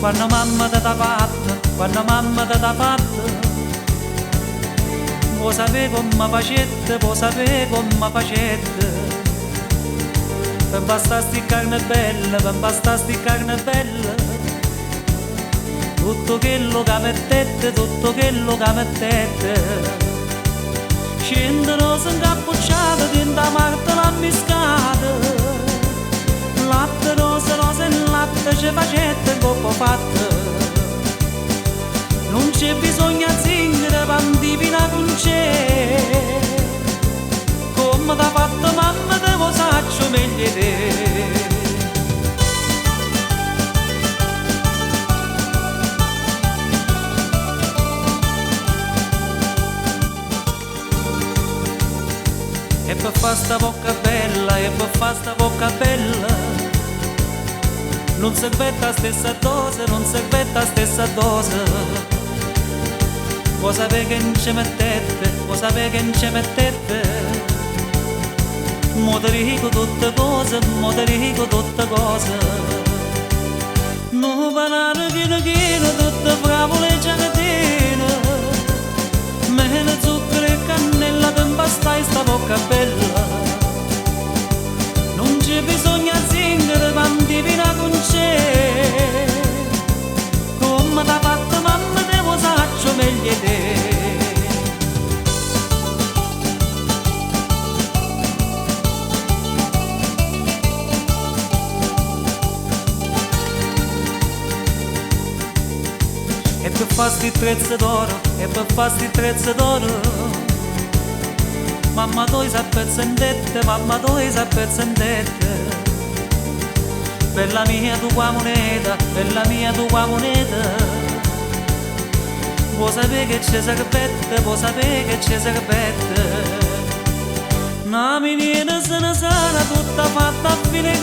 Quando mamma te t'ha fatto, quando mamma te t'ha fatto, vuoi sapere come facette, vuoi sapere come facette. Per basta sti carne bella, per basta sti carne bella. Tutto quello che mettete, tutto quello che mettete. Scende rosa incappucciata, dentro Marta l'ha miscata. Latte rosa, rosa e latte, ci facette coppa fatta. Non c'è bisogno zingara, pandivina con c'è. Come t'ha fatto mamma, te lo saccio meglio te. E per fa sta bocca bella, e per fa sta bocca bella, non serve la stessa dose, non serve la stessa dose. Vuoi sapere che non ci mettete, vuoi sapere che non ci mettete. Mo te dico tutte cose, mo te dico tutte cose. No banana chino chino, tutte fragole e giardino. Mele, zucchero e cannella, per impastare sta bocca bella. Non c'è bisogno zingara, pandivina con c'è. Come t'ha fatto mamma, te lo saccio meglio te. E per fa sti trezze d'oro, e per fa sti trezze d'oro, mamma toi s'appezzendette, mamma toi s'appezzendette. Bella mia tua moneta, bella mia tua moneta, vuoi sapere che c'è serpette, vuoi sapere che c'è serpette. Una miniera se ne sarà tutta fatta a fine.